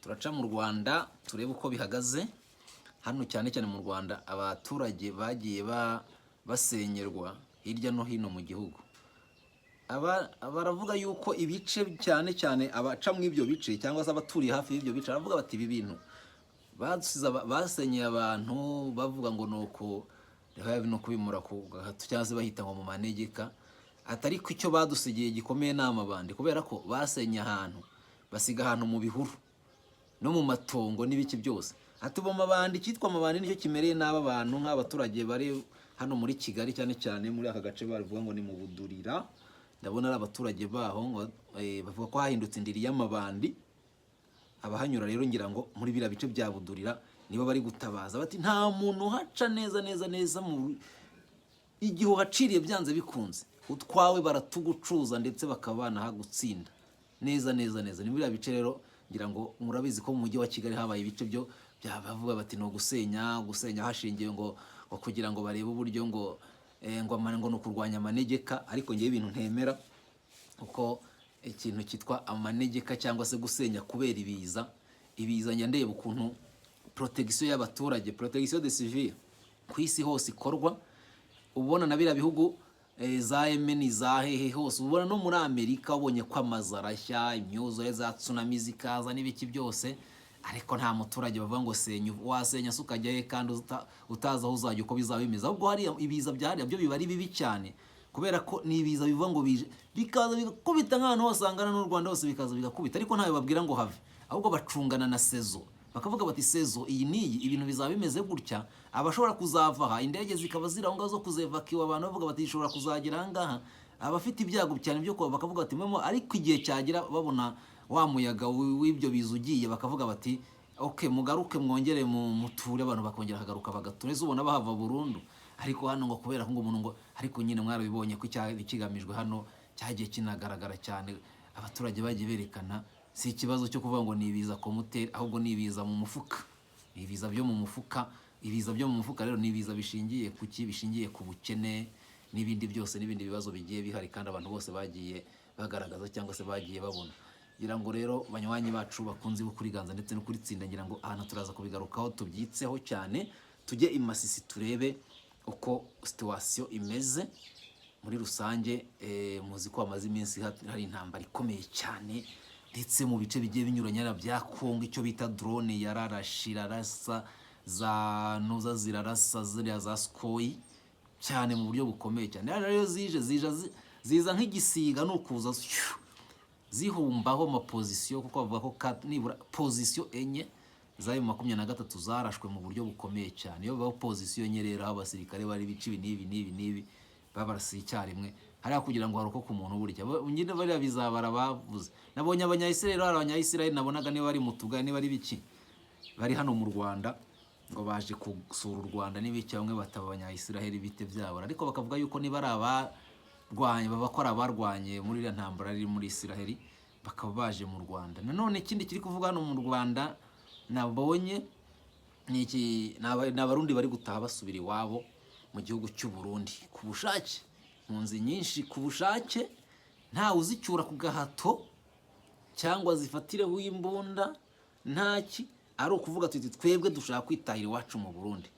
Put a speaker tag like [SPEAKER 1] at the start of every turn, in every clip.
[SPEAKER 1] Turaca mu Rwanda turebe uko bihagaze hano, cyane cyane mu Rwanda abaturage bagiye basenyerwa hirya no hino mu gihugu. Aba baravuga yuko ibice, cyane cyane abaca mu ibyo bice cyangwa se abaturiye hafi y'ibyo bice, baravuga bati ibi bintu basenyeye abantu bavuga ngo ni uku no kubimura ku gahato cyangwa se bahita ngo mu manegeka, atari ko icyo badusigiye gikomeye ni amabandi, kubera ko basenye ahantu, basiga ahantu mu bihuru no mu matongo n'ibiki byose. Ati ubu mabandi, icyitwa amabandi nicyo kimereye nabi abantu, nk'abaturage bari hano muri Kigali, cyane cyane muri aka gace bavuga ngo ni mu Budurira. Ndabona ari abaturage baho ngo, bavuga ko hahindutse indiri y'amabandi. Abahanyura rero, ngira ngo muri biriya bice bya Budurira, nibo bari gutabaza bati nta muntu uhaca neza neza neza. Mu igihe uhaciriye, byanze bikunze utwawe baratugucuza, ndetse bakaba banahagutsinda neza neza neza. Ni biriya bice rero, ngira ngo murabizi ko mu mujyi wa Kigali habaye ibice byo bavuga bati ni ugusenya, gusenya hashingiwe ngo kugira ngo barebe uburyo ngo ni ukurwanya amanegeka. Ariko ngewe ibintu ntemera, kuko ikintu cyitwa amanegeka cyangwa se gusenya kubera ibiza, ibiza njya ndeba ukuntu protection y'abaturage, protection de civil, ku isi hose ikorwa. Ubona na biriya bihugu, za Yemen, za hehe hose, ubona no muri Amerika ubonye ko amazu arashya, imyuzure, za tsunami zikaza n'ibiki byose, ariko nta muturage bavuga ngo senya. Wasenya se ukajya he kandi utazi aho uzajya uko bizaba bimeze? Ahubwo hariya ibiza bya hariya byo biba ari bibi cyane, kubera ko ni ibiza bivuga ngo bije bikaza bigakubita nk'ahantu hose hangana n'u Rwanda hose, bikaza bigakubita, ariko ntawe babwira ngo have. Ahubwo bacungana na saison, bakavuga bati saison iyi n'iyi ibintu bizaba bimeze gutya, abashobora kuzava aha, indege zikaba ziri aho ngaho zo kuzevakiwa abantu, bavuga bati ishobora kuzagera aha ngaha, abafite ibyago cyane byo kuba, bakavuga bati memo. Ariko igihe cyagera babona wa muyaga w'ibyo biza ugiye, bakavuga bati ok, mugaruke mwongere muture. Abantu bakongera bakagaruka bagatura. Ese ubona bahava burundu? Ariko hano ngo kubera ko ngo umuntu ngo, ariko nyine mwarabibonye ko ikigamijwe hano cyagiye kinagaragara cyane. Abaturage bagiye berekana si ikibazo cyo kuvuga ngo ni ibiza komuteri, ahubwo ni ibiza mu mufuka, ni ibiza byo mu mufuka. Ibiza byo mu mufuka rero ni ibiza bishingiye ku ki? Bishingiye ku bukene n'ibindi byose n'ibindi bibazo bigiye bihari, kandi abantu bose bagiye bagaragaza cyangwa se bagiye babona. Ngira ngo rero, banywanyi bacu bakunze kuri Ganza ndetse no kuri Tsinda, ngira ngo ahantu turaza kubigarukaho tubyitseho cyane. Tujye i Masisi turebe uko situation imeze muri rusange. Muzi ko hamaze iminsi hari intambara ikomeye cyane, ndetse mu bice bigiye binyuranye hariya bya Kongo, icyo bita drone yararashe, irarasa, za nuza zirarasa, ziriya za Sukhoi cyane mu buryo bukomeye cyane. Hariya rero zije ziza nk'igisiga, ni ukuza shyu, zihumbaho amapozisiyo, kuko bavuga ko nibura pozisiyo enye za M23 zarashwe mu buryo bukomeye cyane. Iyo bavuga pozisiyo enye rero, aho abasirikare bari bice ibi n'ibi n'ibi n'ibi, babarasiye icyarimwe hariya kugira ngo harokoke umuntu. Burya nyine bariya bizabara bavuze. Nabonye Abanyayisiraheli, hari Abanyayisiraheli nabonaga, niba bari mu tugari, niba ari biki, bari hano mu Rwanda ngo baje gusura u Rwanda n'ibiki. Bamwe bataba Abanyayisiraheli bite byabora, ariko bakavuga yuko niba ari abarwanye, baba ko ari abarwanye muri iriya ntambara iri muri Isiraheli, bakaba baje mu Rwanda. Nanone ikindi kiri kuvuga hano mu Rwanda nabonye ni iki: ni Abarundi bari gutaha basubira iwabo mu gihugu cy'u Burundi ku bushake, impunzi nyinshi ku bushake, ntawe uzicyura ku gahato cyangwa zifatireho imbunda, ntaki, ari ukuvuga tuti twebwe dushaka kwitahira iwacu mu Burundi.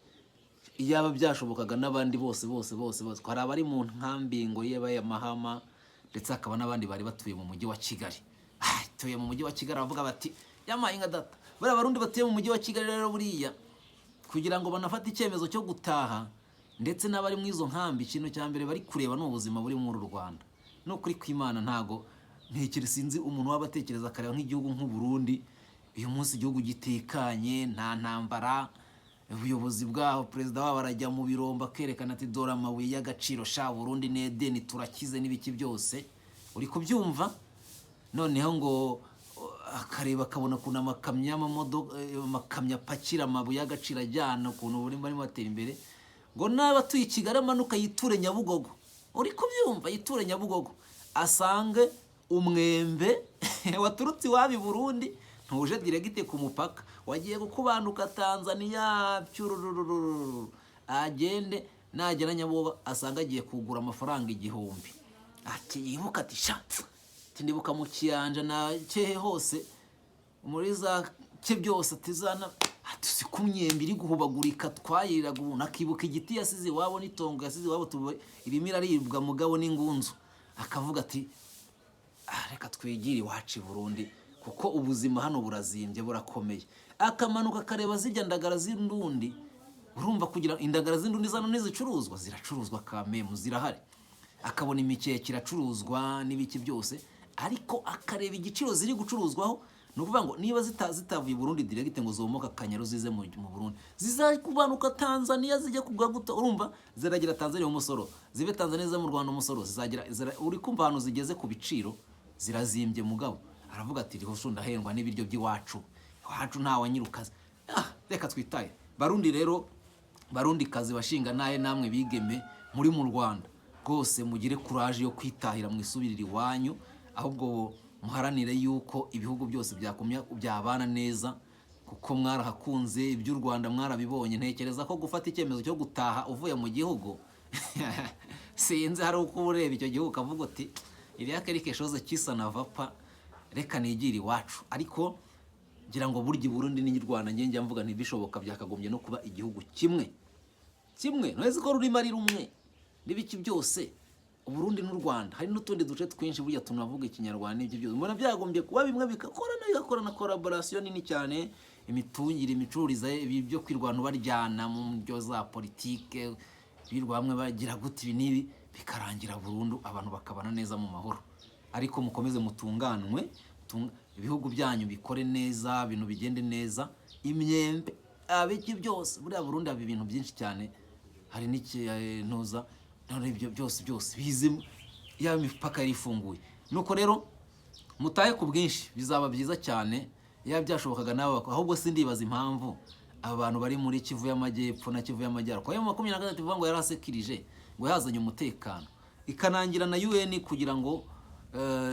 [SPEAKER 1] Iyaba byashobokaga n'abandi bose bose bose bose. Hari abari mu nkambi ngo yabaye Mahama, ndetse hakaba n'abandi bari batuye mu mujyi wa Kigali. Tuye mu mujyi wa Kigali, bavuga bati yamaye nka data. Buriya Abarundi batuye mu mujyi wa Kigali rero, buriya kugira ngo banafate icyemezo cyo gutaha, ndetse n'abari muri izo nkambi, ikintu cya mbere bari kureba ni ubuzima buri muri uru Rwanda. No kuri kw'Imana, ntago ntekere, sinzi umuntu waba atekereza akareba nk'igihugu nk'u Burundi uyu munsi, igihugu gitekanye, nta ntambara, ubuyobozi bwaho, perezida wabo arajya mu birombo akerekana ati dore amabuye y'agaciro sha, Burundi ni Edeni, turakize n'ibiki byose, uri kubyumva? Noneho ngo akareba akabona ukuntu amakamyo y'amamodoka, amakamyo apakira amabuye y'agaciro ajyana, ukuntu barimo batera imbere, ngo n'aba atuye i Kigali amanuka yiture Nyabugogo, uri kubyumva, yiture Nyabugogo asange umwembe waturutse iwabo i Burundi ntuje direct ku mupaka, wagiye gukubanduka Tanzania cyururururu, agende nagera Nyabugogo asanga agiye kugura amafaranga 1000. Ati yibuka ati sha, ati ndibuka mu Kiyanja na kehe hose muri za Ibike byose atizana atuzi ku myembe iri guhubagurika twayiriraga ubuntu, akibuka igiti yasize iwabo n'itongo yasize iwabo, irimo iraribwa mugabo n'ingunzu, akavuga ati: "Ah, reka twigire iwacu i Burundi kuko ubuzima hano burazimbye, burakomeye." Akamanuka akareba zirya ndagara z'indundi. Urumva kugira indagara z'indundi zano ntizicuruzwa, ziracuruzwa kamemu, zirahari. Akabona imikeke iracuruzwa n'ibiki byose, ariko akareba igiciro ziri gucuruzwaho. Ni ukuvuga ngo niba zitavuye i Burundi direct ngo zomoka Akanyaru zize mu Burundi, zizakubanuka Tanzania zijya kugaguta. Urumva ziragira Tanzania umusoro, zive Tanzania zize mu Rwanda umusoro, zizagira uri kumva ahantu zigeze ku biciro, zirazimbye. Mugabo aravuga ati: "Riho ndahendwa n'ibiryo by'iwacu, iwacu nta wanyirukaza." Ah, reka twitaye. Barundi rero, Barundi kazi, bashinga naye namwe bigeme muri mu Rwanda rwose, mugire courage yo kwitahira mwisubirira iwanyu. Ahubwo muharanire yuko ibihugu byose byakumya byabana neza, kuko mwarahakunze, iby'u Rwanda mwarabibonye. Ntekereza ko gufata icyemezo cyo gutaha uvuye mu gihugu, sinzi, hari uko ureba icyo gihugu ukavuga uti: "Iriya quelque chose kisa na vapa, reka nigire iwacu." Ariko ngira ngo burya i Burundi n'i Rwanda, njye njya mvuga ntibishoboka, byakagombye no kuba igihugu kimwe kimwe. Ntuzi ko rurimo ari rumwe n'ibiki byose, Uburundi n'u Rwanda, hari n'utundi duce twinshi burya tunavuga Ikinyarwanda n'ibyo byose, mbona byagombye kuba bimwe, bigakorana, bigakorana collaboration nini cyane, imitungire, imicururize, ibi byo kwirwana baryana mu byo za politike, birwa bamwe bagira gute, ibi n'ibi bikarangira burundu, abantu bakabana neza mu mahoro. Ariko mukomeze mutunganwe, ibihugu byanyu bikore neza, ibintu bigende neza, imyembe, abiki byose. Buriya Burundi haba ibintu byinshi cyane, hari n'ikintuza none ibyo byose byose bize yaba imipaka yari ifunguye. Nuko rero mutahe ku bwinshi, bizaba byiza cyane yaba byashobokaga nawe. Ahubwo sindibaza impamvu abantu bari muri Kivu y'Amajyepfo na Kivu y'Amajyaruguru, ayo 23 ivuga ngo yarasekirije, ngo yazanye umutekano, ikanangira na UN kugira ngo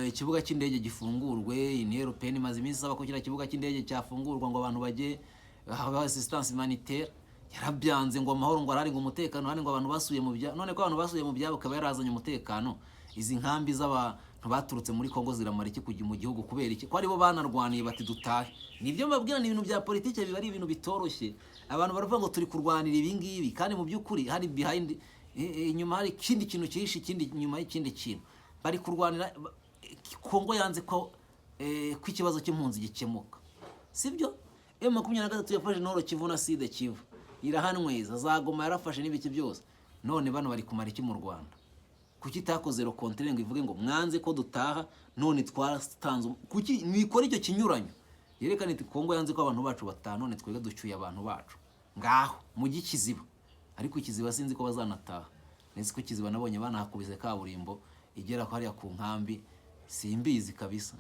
[SPEAKER 1] ikibuga cy'indege gifungurwe. Union Européenne imaze iminsi isaba ko kiriya kibuga cy'indege cyafungurwa ngo abantu bajye haba assistance humanitaire, yarabyanze, ngo amahoro ngo arahari, ngo umutekano hari, ngo abantu basuye mu byabo. None ko abantu basuye mu byabo akaba yarazanye umutekano, izi nkambi z'abantu baturutse muri Kongo ziramara iki kujya mu gihugu? Kubera iki ko aribo banarwaniye bati dutahe? Nibyo mbabwira, ni ibintu bya politike, biba ari ibintu bitoroshye. Abantu baravuga ngo turi kurwanira ibi ngibi, kandi mu by'ukuri hari behind, inyuma hari ikindi kintu cyihishe, ikindi inyuma y'ikindi kintu bari kurwanira. Kongo yanze ko ikibazo cy'impunzi gikemuka, sibyo? M23 yafashe Nord Kivu na Sud Kivu, irahanyweza, za Goma yarafashe n'ibiki byose. None bano bari kumara iki mu Rwanda? Kuki itakoze le contraire ngo ivuge ngo mwanze ko dutaha, none twaratanze? Kuki mwikora icyo kinyuranyo? Yerekana iti: "Kongo yanze ko abantu bacu bataha, none twebwe ducyuye abantu bacu, ngaho mujye Ikiziba." Ariko Ikiziba sinzi ko bazanataha. Nzi ko Ikiziba nabonye banahakubise kaburimbo igera hariya ku nkambi, simbizi kabisa,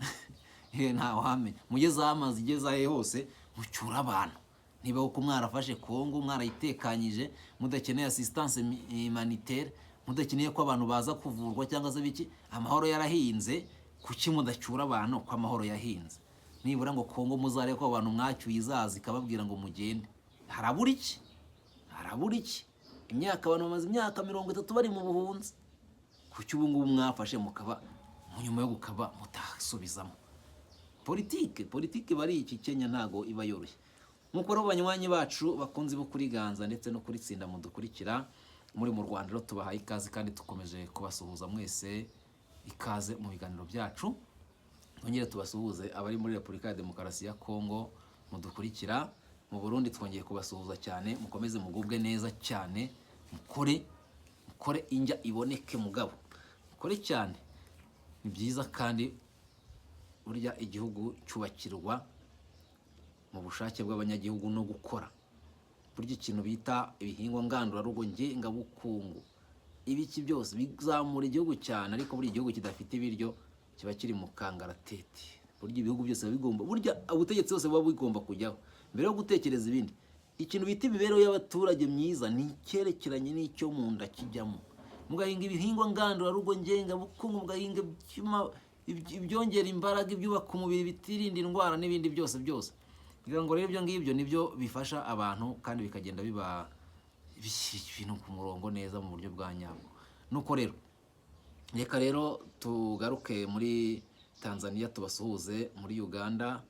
[SPEAKER 1] ntawamenya. Mugeze aho amazi igeze ahe hose mucyura abantu. Niba uko mwarafashe Kongo, mwarayitekanyije, mudakeneye assistance humanitaire, mudakeneye ko abantu baza kuvurwa cyangwa se biki, amahoro yarahinze, kuki mudacyura abantu ko amahoro yahinze? Nibura ngo Kongo muzarebe ko abantu mwacyuye izaza ikababwira ngo mugende. Harabura iki? Harabura iki? Imyaka, abantu bamaze imyaka 30 bari mu buhunzi. Kuki ubu ngubu mwafashe mukaba mu nyuma yo gukaba mutasubizamo? Politike, politike bari iki Kenya ntago iba yoroshye. Nk'uko rero banywanyi bacu bakunze bo kuri Ganza ndetse no kuri Tsinda mudukurikira muri mu Rwanda rero, tubahaye ikaze kandi dukomeje kubasuhuza mwese, ikaze mu biganiro byacu. Twongere tubasuhuze abari muri Repubulika ya Demokarasi ya Kongo mudukurikira, mu Burundi twongeye kubasuhuza cyane. Mukomeze mugubwe neza cyane, mukore, mukore injya iboneke, mugabo mukore cyane, ni byiza. Kandi burya igihugu cyubakirwa mu bushake bw'abanyagihugu no gukora. Burya ikintu bita ibihingwa ngandurarugo, ngengabukungu, ibiki byose bizamura igihugu cyane. Ariko buri gihugu kidafite ibiryo kiba kiri mu kangaratete. Burya ibihugu byose biba bigomba, burya ubutegetsi bwose buba bugomba kujyaho mbere yo gutekereza ibindi. Ikintu bita imibereho y'abaturage myiza ni icyerekeranye n'icyo mu nda kijyamo. Mugahinga ibihingwa ngandurarugo, ngengabukungu, mugahinga ibyongera imbaraga, ibyubaka umubiri, bitirinda indwara n'ibindi byose byose. Kugira ngo rero ibyo ngibyo nibyo bifasha abantu kandi bikagenda biba bishyira ibintu ku murongo neza mu buryo bwa nyabwo. Nuko rero reka rero tugaruke muri Tanzania, tubasuhuze muri Uganda,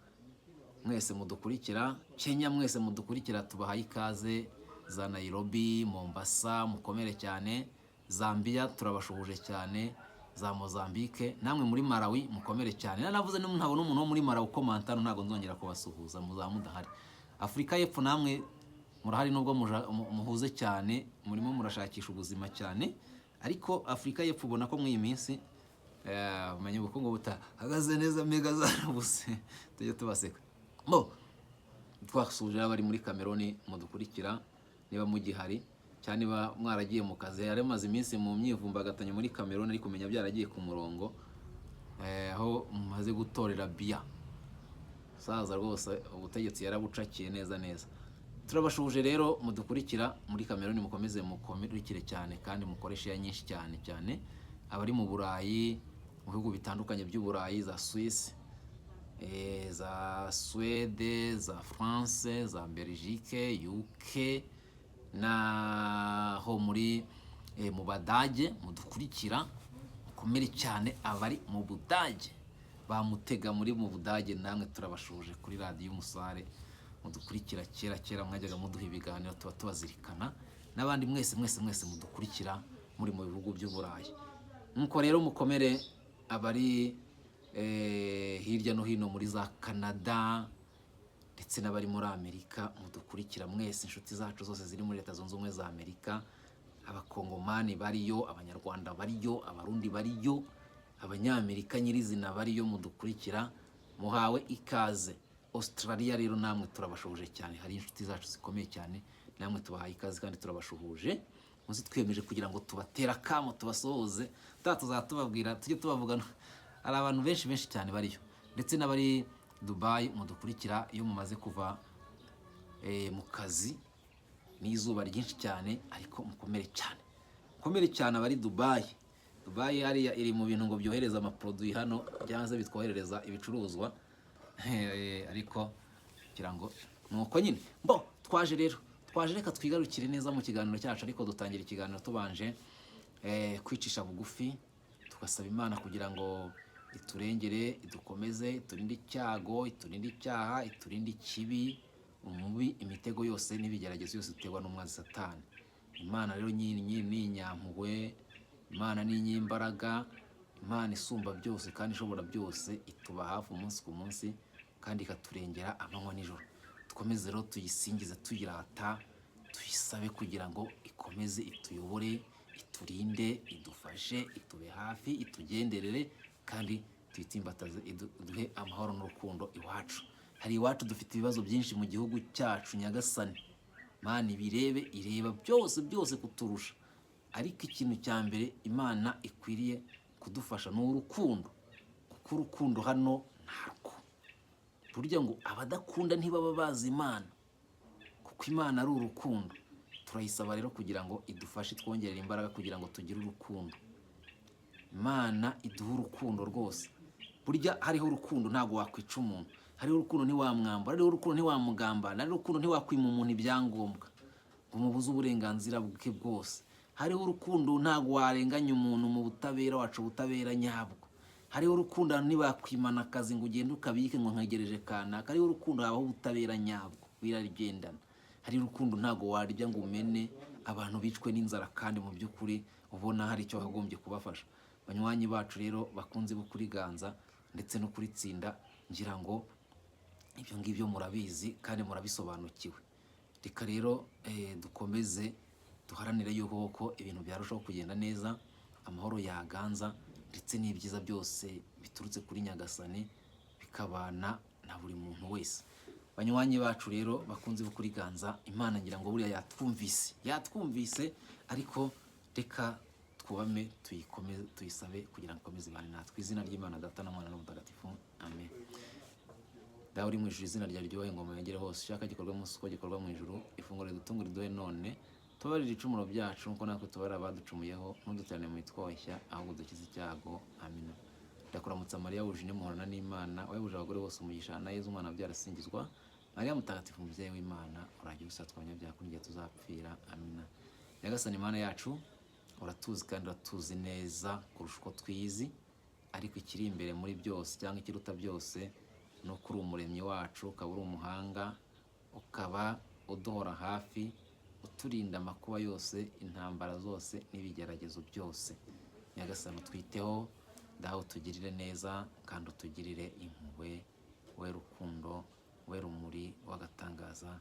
[SPEAKER 1] Mwese mudukurikira, Kenya mwese mudukurikira, tubahaye ikaze. Za Nairobi, Mombasa, mukomere cyane. Zambia turabashuhuje cyane, za Mozambique, namwe muri Malawi mukomere cyane. Nanavuze ntabona umuntu wo muri Malawi ukomanta hano, ntabwo nzongera kubasuhuza, muzaba mudahari. Afurika y'Epfo namwe murahari, nubwo muhuze cyane, murimo murashakisha ubuzima cyane, ariko Afurika y'Epfo ubona ko muri iyi minsi umenye ubukungu butahagaze neza, mega zarabuze, tujye tubaseka. Bo twasuhuje abari muri Cameroon mudukurikira, niba mugihari cyangwa niba mwaragiye mu kazi. Yari amaze iminsi mu myivumbagatanyo muri Cameroon, ariko kumenya byaragiye ku murongo, aho mumaze gutorera Biya saza rwose, ubutegetsi yarabucakiye neza neza. Turabashuhuje rero mudukurikira muri Cameroon, mukomeze mukurikire cyane kandi mukoreshe ya nyinshi cyane cyane. Abari mu Burayi, mu bihugu bitandukanye by'Uburayi, za Suisse, za Suède, za France, za Belgique, UK, naho muri mu Badage mudukurikira, mukomere cyane. Abari mu Budage, bamutega muri mu Budage, namwe turabashuhuje kuri Radiyo Umusare mudukurikira. Kera kera mwajyaga muduha ibiganiro, tuba tubazirikana. N'abandi mwese mwese mwese mudukurikira muri mu bihugu by'Uburayi, nuko rero mukomere. Abari hirya no hino muri za Canada ndetse n'abari muri Amerika mudukurikira mwese, inshuti zacu zose ziri muri Leta Zunze Ubumwe za Amerika, Abakongomani bariyo, Abanyarwanda bariyo, Abarundi bariyo, Abanyamerika nyirizina bariyo mudukurikira, muhawe ikaze. Australia rero namwe turabashuhuje cyane, hari inshuti zacu zikomeye cyane, namwe tubahaye ikaze kandi turabashuhuje. Muzi twiyemeje kugira ngo tubatere akamo, tubasohoze, tuzaba tubabwira, tujye tubavugana. Hari abantu benshi benshi cyane bariyo, ndetse n'abari Dubai mudukurikira iyo mumaze kuva mu kazi n'izuba ryinshi cyane, ariko mukomere cyane, mukomere cyane abari Dubai. Dubai hariya iri mu bintu ngo byohereza amaproduit hano cyangwa se bitwoherereza ibicuruzwa. Ariko kugira ngo nuko nyine bo twaje rero, twaje, reka twigarukire neza mu kiganiro cyacu. Ariko dutangira ikiganiro tubanje kwicisha bugufi, tugasaba Imana kugira ngo iturengere, idukomeze, iturinde icyago, iturinde icyaha, iturinde ikibi, umubi, imitego yose n'ibigeragezo yose biterwa n'umwanzi Satani. Imana rero nyine ni inyampuhwe, Imana ni iny'imbaraga, Imana isumba byose kandi ishobora byose, ituba hafi umunsi ku munsi kandi ikaturengera amanywa nijoro. Dukomeze rero tuyisingize, tuyirata, tuyisabe kugira ngo ikomeze ituyobore, iturinde, idufashe, itube hafi, itugenderere kandi tuyitsimbataze, iduhe amahoro n'urukundo iwacu. Hari iwacu dufite ibibazo byinshi mu gihugu cyacu. Nyagasani Mana ibirebe, ireba byose byose kuturusha, ariko ikintu cya mbere Imana ikwiriye kudufasha ni urukundo, kuko urukundo hano ntarwo. Burya ngo abadakunda ntibaba bazi Imana, kuko Imana ari urukundo. Turayisaba rero kugira ngo idufashe, twongerere imbaraga kugira ngo tugire urukundo. Imana iduhe urukundo rwose. Burya hariho urukundo ntabwo wakwica umuntu, hariho urukundo ntiwamwambura, hariho urukundo ntiwamugambana, hariho urukundo ntiwakwima umuntu ibyangombwa ngo umubuze uburenganzira bwe bwose, hariho urukundo ntabwo warenganya umuntu mu butabera, wacu ubutabera nyabwo, hariho urukundo abantu ntibakwimana akazi ngo ugende ukabike ngo ntegereje kanaka, hariho urukundo habaho ubutabera nyabwo biragendana, hariho urukundo ntabwo warya ngo umene abantu bicwe n'inzara kandi mu by'ukuri ubona hari icyo wakagombye kubafasha. Banywanyi bacu rero bakunze bo kuri Ganza ndetse no kuri Tsinda, ngira ngo ibyo ngibyo murabizi kandi murabisobanukiwe. Reka rero dukomeze duharanire yuko koko ibintu byarushaho kugenda neza, amahoro yaganza ndetse n'ibyiza byose biturutse kuri Nyagasani bikabana na buri muntu wese. Banywanyi bacu rero bakunze bo kuri Ganza, Imana ngira ngo buriya yatwumvise, yatwumvise, ariko reka twubame, tuyikomeze, tuyisabe kugira ngo ikomeze ibane natwe. Izina ry'Imana Data na Mwana n'Umutagatifu, amen. Dawe uri mu ijuru, izina ryawe ryubahe, ingoma yegere hose, ushaka gikorwa munsi uko gikorwa mu ijuru. Ifunguro ridutunga riduhe none, tubabarire ibicumuro byacu nkuko natwe tubarira abaducumuyeho, ntuduterane mu mitwoshya, ahubwo dukize icyago. Amina. Ndakuramutsa Mariya wuje muhorana n'Imana, wahebuje abagore bose umugisha, na Yezu umwana wabyara asingizwa. Mariya mutagatifu, umubyeyi w'Imana, urajya usatwa abanyabyaha kuri igihe tuzapfira. Amina. Nyagasani Imana yacu, uratuzi kandi uratuzi neza kurusha uko twizi, ariko ikiri imbere muri byose cyangwa ikiruta byose ni Ni uko uri umuremyi wacu, ukaba uri umuhanga, ukaba uduhora hafi, uturinda amakuba yose, intambara zose n'ibigeragezo byose. Nyagasani, utwiteho dawe, utugirire neza kandi utugirire impuhwe, we rukundo, we rumuri w'agatangaza,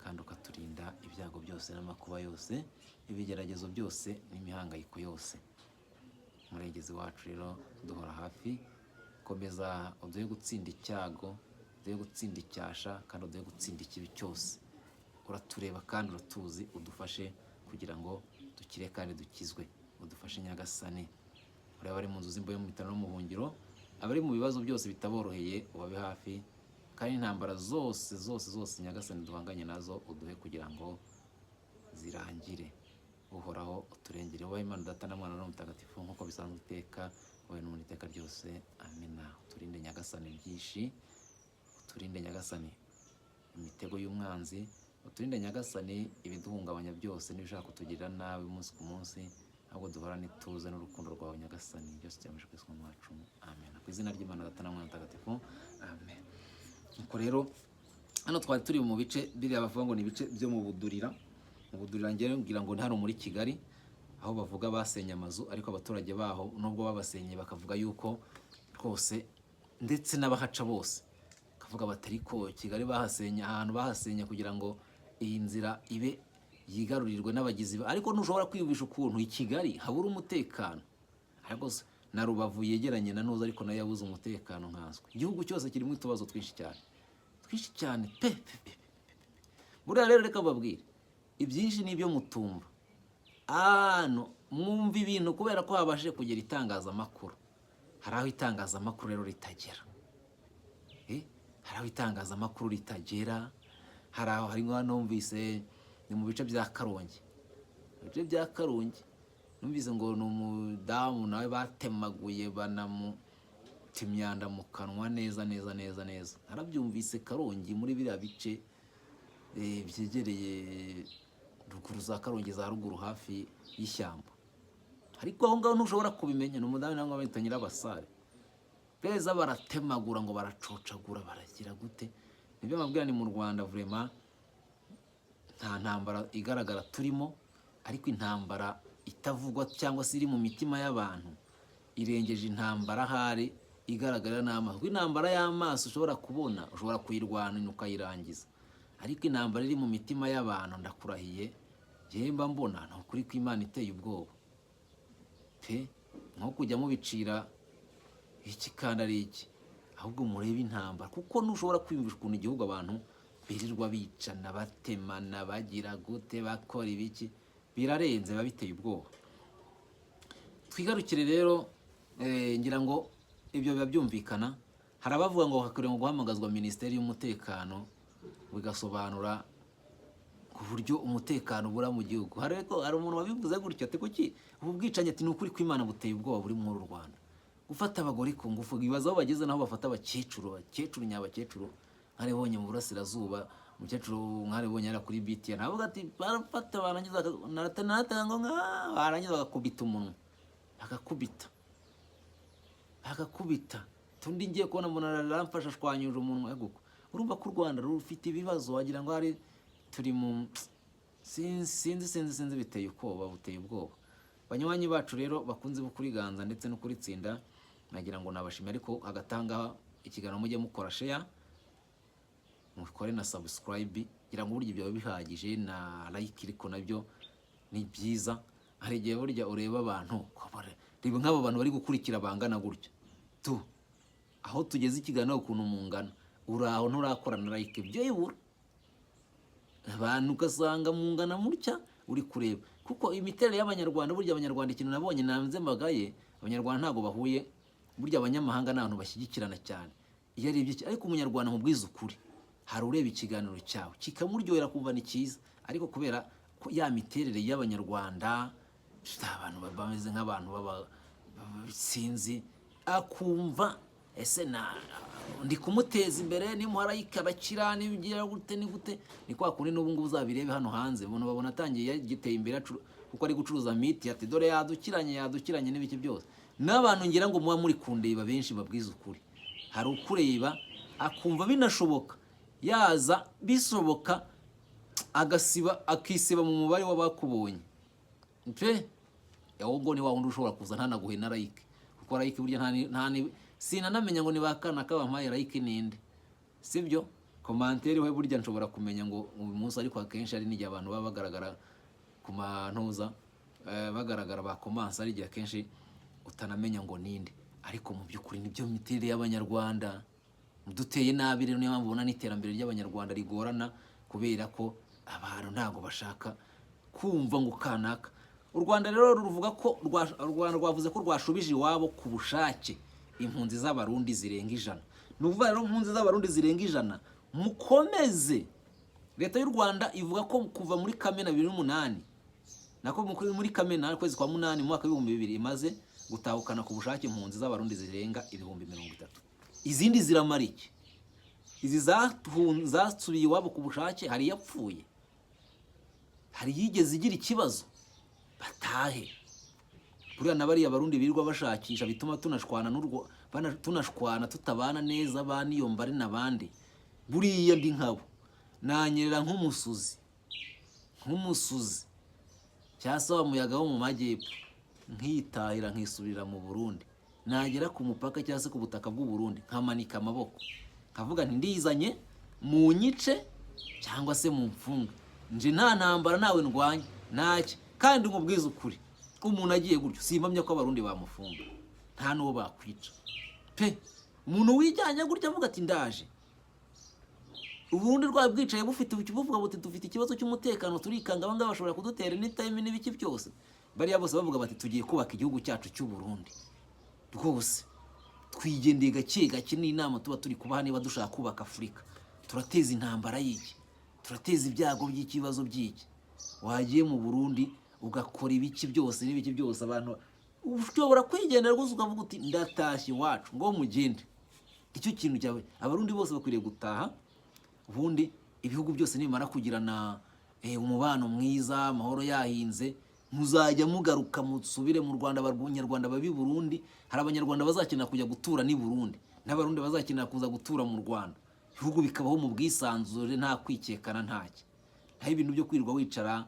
[SPEAKER 1] kandi ukaturinda ibyago byose n'amakuba yose, ibigeragezo byose n'imihangayiko yose. Murengezi wacu rero, duhora hafi, komeza uduhe gutsinda icyago, uduhe gutsinda icyasha, kandi uduhe gutsinda ikibi cyose. Uratureba kandi uratuzi, udufashe kugira ngo dukire kandi dukizwe. Udufashe Nyagasani. Ureba abari mu nzu z'imbohe, mu bitaro no mu buhungiro, abari mu bibazo byose bitaboroheye, ubabe hafi, kandi intambara zose zose zose Nyagasani duhanganye nazo, uduhe kugira ngo zirangire. Uhoraho, uturengere. Wowe Imana Data na Mwana na Mutagatifu, nk'uko bisanzwe iteka, wowe n'ubundi iteka ryose, amina. Uturinde Nyagasani byinshi, uturinde Nyagasani imitego y'umwanzi, uturinde Nyagasani ibiduhungabanya byose n'ibishaka kutugirira nabi umunsi ku munsi, ahubwo duhorane ituze n'urukundo rwawe Nyagasani. Byose byamuje ku isi wacu, amen. Ku izina ry'Imana Data na Mwana Mutagatifu, amen. Nuko rero hano twari turi mu bice biriya bavuga ngo ni ibice byo mu Budurira. Mu Budurira, ngewe ngira ngo ni hano muri Kigali, aho bavuga basenye amazu, ariko abaturage baho nubwo babasenye bakavuga yuko rwose, ndetse n'abahaca bose bakavuga bati: "Ariko Kigali bahasenye, ahantu bahasenye kugira ngo iyi nzira ibe yigarurirwe n'abagizi ba..." Ariko ntushobora kwiyumvisha ukuntu i Kigali habura umutekano, ariko se na Rubavu yegeranye na Ntuza, ariko nayo yabuze umutekano. Nkanswe igihugu cyose kirimo utubazo twinshi cyane, twinshi cyane pe pe pe pe pe. Buriya rero reka mbabwire, ibyinshi ni ibyo mutumva hano, mwumva ibintu kubera ko habashije kugera itangazamakuru. Hari aho itangazamakuru rero ritagera. Hari aho itangazamakuru ritagera. Hari aho, hari nk'aho numvise ni mu bice bya Karongi, mu bice bya Karongi numvise ngo ni umudamu nawe batemaguye, banamuta imyanda mu kanwa neza neza neza neza. Narabyumvise Karongi, muri biriya bice byegereye ruguru za Karongi za ruguru, hafi y'ishyamba. Ariko aho ngaho ntushobora kubimenya, ni umudamu nawe bita Nyirabasare beza, baratemagura ngo baracocagura, baragira gute. Nibyo mbabwira, ni mu Rwanda vraiment nta ntambara igaragara turimo, ariko intambara itavugwa cyangwa se iri mu mitima y'abantu irengeje intambara ahari igaragara n'amaso, kuko intambara y'amaso ushobora kubona, ushobora kuyirwana ukayirangiza, ariko intambara iri mu mitima y'abantu, ndakurahiye, njyewe mba mbona ni ukuri ko Imana iteye ubwoba pe. Nko kujya mubicira iki kandi ari iki, ahubwo murebe intambara, kuko ntushobora kwiyumvisha ukuntu igihugu abantu birirwa bicana, batemana, bagira gute, bakora ibiki. Birarenze, biba biteye ubwoba. Twigarukire rero, ngira ngo ibyo biba byumvikana. Hari abavuga ngo hakwiriye guhamagazwa Minisiteri y'Umutekano, bigasobanura ku buryo umutekano ubura mu gihugu. Hari, ariko hari umuntu wabivuze gutyo ati: "Kuki ubu bwicanyi?" Ati: "Ni ukuri kw'Imana buteye ubwoba buri muri uru Rwanda." Gufata abagore ku ngufu, ibaza aho bageze naho bafata abakecuru, abakecuru nyabakecuru. Nkaribonye mu burasirazuba, umukecuru nkaribonye hariya kuri BTN, avuga ati barafata, barangiza ngo nka barangiza bagakubita umunwa, bagakubita, bagakubita tundi. Ngiye kubona mbona aramfasha, ashwanyuje umunwa. Guko urumva ko u Rwanda rufite ibibazo, wagira ngo hari turi mu sinzi sinzi sinzi sinzi. Biteye ubwoba, buteye ubwoba. Banywanyi bacu rero bakunze kuriganza ndetse no kuritsinda, nagira ngo nabashimire, ariko hagati aha ngaha ikiganiro mujye mukora share, mukore na subscribe, kugira ngo burya ibyo biba bihagije, na like ariko nabyo ni byiza. Hari igihe burya ureba abantu, reba nk'aba bantu bari gukurikira bangana gutya tu, aho tugeze ikiganiro ukuntu mungana, uri aho nturakora na like byibura. Abantu ugasanga mungana mutya uri kureba, kuko imiterere y'Abanyarwanda, burya Abanyarwanda, ikintu nabonye nanze mbagaye, Abanyarwanda ntabwo bahuye. Burya abanyamahanga ni abantu bashyigikirana cyane iyo arebye ariko Umunyarwanda, mubwiza ukuri, hari ureba ikiganiro cyawe kikamuryohera, kumva ni cyiza, ariko kubera ko ya miterere y'Abanyarwanda, abantu bameze nk'abantu baba sinzi, akumva ese na ndi kumuteza imbere, nimuhara abakira, nibigira gute, ni gute, ni kwa kundi. N'ubu ngubu uzabirebe hano hanze, umuntu babona atangiye yagiteye imbere, kuko ari gucuruza miti, ati: "Dore yadukiranye, yadukiranye," n'ibiki byose. N'abantu ngira ngo muba muri kundeba benshi, babwiza ukuri, hari ukureba Akumva binashoboka, yaza bishoboka, agasiba, akisiba mu mubare w'abakubonye pe. Ahubwo ni wa wundi ushobora kuza ntanaguhe na like, kuko like burya nta sinanamenya ngo ni ba kana kabampaye like ninde, sibyo? Commentaire we burya nshobora kumenya ngo uyu munsi, ariko akenshi hari n'igihe abantu baba bagaragara ku mantuza, bagaragara ba commenta, ari igihe akenshi utanamenya ngo ninde. Ariko mu by'ukuri nibyo miterere y'Abanyarwanda duteye nabi. Rero niyo mpamvu ubona n'iterambere ry'Abanyarwanda rigorana, kubera ko abantu ntabwo bashaka kumva ngo kanaka. U Rwanda rero ruvuga ko u Rwanda rwavuze ko rwashubije iwabo ku bushake impunzi z'Abarundi zirenga 100. Ni ukuvuga rero impunzi z'Abarundi zirenga 100, mukomeze. Leta y'u Rwanda ivuga ko kuva muri Kamena 2008, nako muri Kamena, ukwezi kwa munani, mu mwaka w'2000, imaze gutahukana ku bushake impunzi z'Abarundi zirenga 30,000. Izindi ziramara iki? Izi zasubiye iwabo ku bushake, hari iyapfuye, hari iyigeze igira ikibazo? Batahe. Buriya na bariya Barundi birirwa bashakisha bituma tunashwana tunashwana, tutabana neza, ba Niyombare n'abandi, buriya ndi nkabo nanyerera nk'umusuzi cyangwa se wa muyaga wo mu majyepfo, nkitahira, nkisubirira mu Burundi. Nagera ku mupaka cyangwa se ku butaka bw'u Burundi, nkamanika amaboko, nkavuga nti: "Ndizanye, munyice cyangwa se mumfunge, nje nta ntambara, nawe ndwanya ntacyo." Kandi nkubwize ukuri, umuntu agiye gutyo, simpamya ko Abarundi bamufunga, nta n'uwo bakwica pe. Umuntu wijyanye gutya avuga ati: "Ndaje," ubundi rwaba bwicaye bufite buvuga buti: "Dufite ikibazo cy'umutekano, turikanga, abangaba bashobora kudutera anytime," n'ibiki byose. Bariya bose bavuga bati: "Tugiye kubaka igihugu cyacu cy'u Burundi rwose, twigendeye gake gake." N'inama tuba turi kubaha, niba dushaka kubaka Afurika, turateza intambara y'iki? Turateza ibyago by'ikibazo by'iki? Wagiye mu Burundi ugakora ibiki byose n'ibiki byose. Abantu ushobora kwigendera rwose, ukavuga uti: "Ndatashye iwacu," ngo mugende. Icyo kintu cyawe, Abarundi bose bakwiriye gutaha. Ubundi ibihugu byose nibimara kugirana umubano mwiza, amahoro yahinze, muzajya mugaruka musubire mu Rwanda. Abanyarwanda babi Burundi, hari Abanyarwanda bazakenera kujya gutura n'i Burundi, n'Abarundi bazakenera kuza gutura mu Rwanda, ibihugu bikabaho mu bwisanzure, nta kwikekana, ntacyo. Ntaho ibintu byo kwirirwa wicara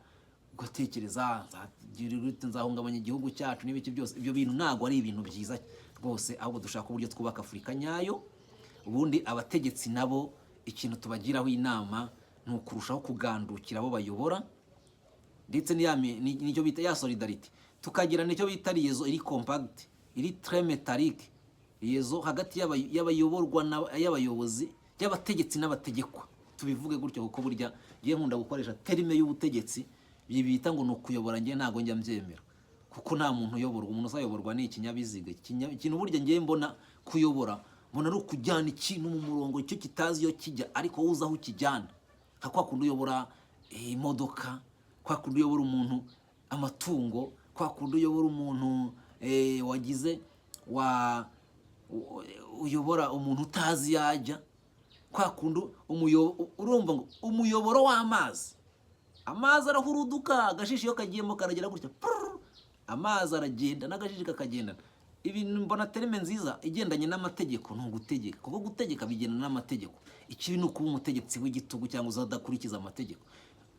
[SPEAKER 1] ugatekereza nzagira gute, nzahungabanya igihugu cyacu n'ibiki byose, ibyo bintu ntabwo ari ibintu byiza rwose. Ahubwo dushaka uburyo twubaka Afurika nyayo. Ubundi abategetsi nabo, ikintu tubagiraho inama ni ukurushaho kugandukira abo bayobora, ndetse n'icyo bita ya solidarité, tukagira n'icyo bita liaison iri compacte, iri très métallique, liaison hagati y'abayoborwa y'abayobozi, y'abategetsi n'abategekwa, tubivuge gutyo. Kuko burya ngiye nkunda gukoresha terme y'ubutegetsi, ibi bita ngo ni ukuyobora, ngiye ntabwo njya mbyemera, kuko nta muntu uyoborwa. Umuntu uzayoborwa ni ikinyabiziga. Ikintu burya ngiye mbona kuyobora, mbona ari ukujyana ikintu mu murongo icyo kitazi iyo kijya, ariko wowe uzi aho ukijyana, nka kwa kundi uyobora imodoka, kwa kundi uyobora umuntu amatungo, kwa kundi uyobora umuntu wagize wa uyobora umuntu utazi yajya, kwa kundi urumva ngo umuyoboro w'amazi, amazi arahuruduka, agashishi iyo kagiyemo karagera gutya, prrr, amazi aragenda n'agashishi kakagendana. Ibintu mbona terme nziza igendanye n'amategeko ni ugutegeka, kuko gutegeka bigendana n'amategeko. Ikibi ni ukuba umutegetsi w'igitugu cyangwa uzadakurikiza amategeko.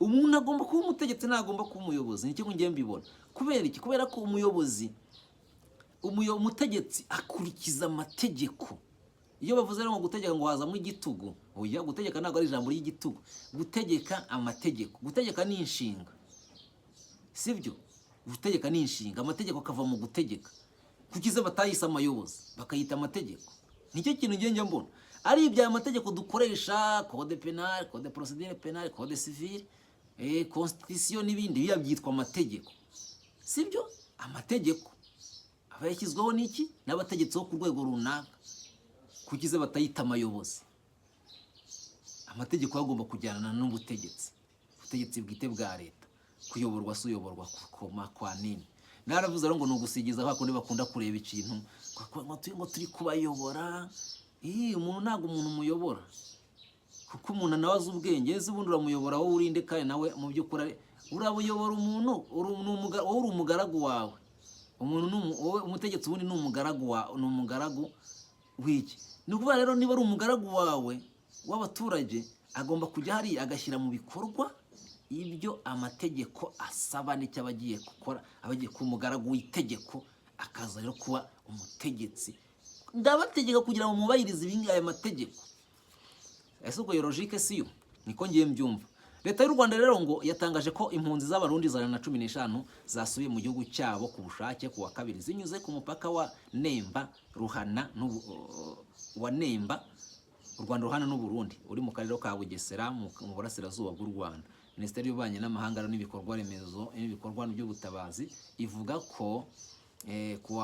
[SPEAKER 1] Umuntu agomba kuba umutegetsi, ntagomba kuba umuyobozi. Nicyo ngiye mbibona. Kubera iki? Kubera ko umuyobozi, umutegetsi akurikiza amategeko. Iyo bavuze rero ngo gutegeka, ngo hazamo igitugu, oya, gutegeka ntabwo ari ijambo ry'igitugu. Gutegeka amategeko, gutegeka ni inshinga, sibyo? Gutegeka ni inshinga, amategeko akava mu gutegeka. Kuki se batayise amayobozi, bakayita amategeko? Nicyo kintu njya mbona ari ibya mategeko dukoresha: code pénal, code procédure pénale, code civil, constitution n'ibindi. Biriya byitwa amategeko, sibyo? Amategeko aba yashyizweho n'iki? N'abategetsi bo ku rwego runaka. Kuki se batayita amayobozi? Amategeko agomba kujyana n'ubutegetsi, ubutegetsi bwite bwa leta. Kuyoborwa si uyoborwa koma kwa nini? Naravuze rero ngo ni ugusigiza kwa kundi bakunda kureba ikintu ngo turi kubayobora. Ih, umuntu ntabwo umuntu umuyobora, kuko umuntu nawe azi ubwenge. Ese ubundi uramuyobora wowe urinde? Kandi nawe mu by'ukuri urabuyobora umuntu, wowe uri umugaragu wawe. Umuntu ni wowe umutegetsi, ubundi ni umugaragu wa, ni umugaragu w'iki? Ni ukuvuga rero, niba ari umugaragu wawe w'abaturage, agomba kujya hariya agashyira mu bikorwa ibyo amategeko asaba n'icyo aba agiye gukora. Aba agiye kuba umugaragu w'itegeko, akaza rero kuba umutegetsi. Ndabategeka kugira ngo mwubahirize ibi aya mategeko. Ese ubwo iyo logique si yo? Niko ngiye mbyumva. Leta y'u Rwanda rero ngo yatangaje ko impunzi z'Abarundi 115 zasubiye mu gihugu cyabo ku bushake ku wa kabiri, zinyuze ku mupaka wa Nemba Ruhana wa Nemba u Rwanda ruhana n'u Burundi, uri mu karere ka Bugesera mu burasirazuba bw'u Rwanda. Minisiteri y'Ububanyi n'Amahanga n'ibikorwa remezo n'ibikorwa by'ubutabazi ivuga ko ku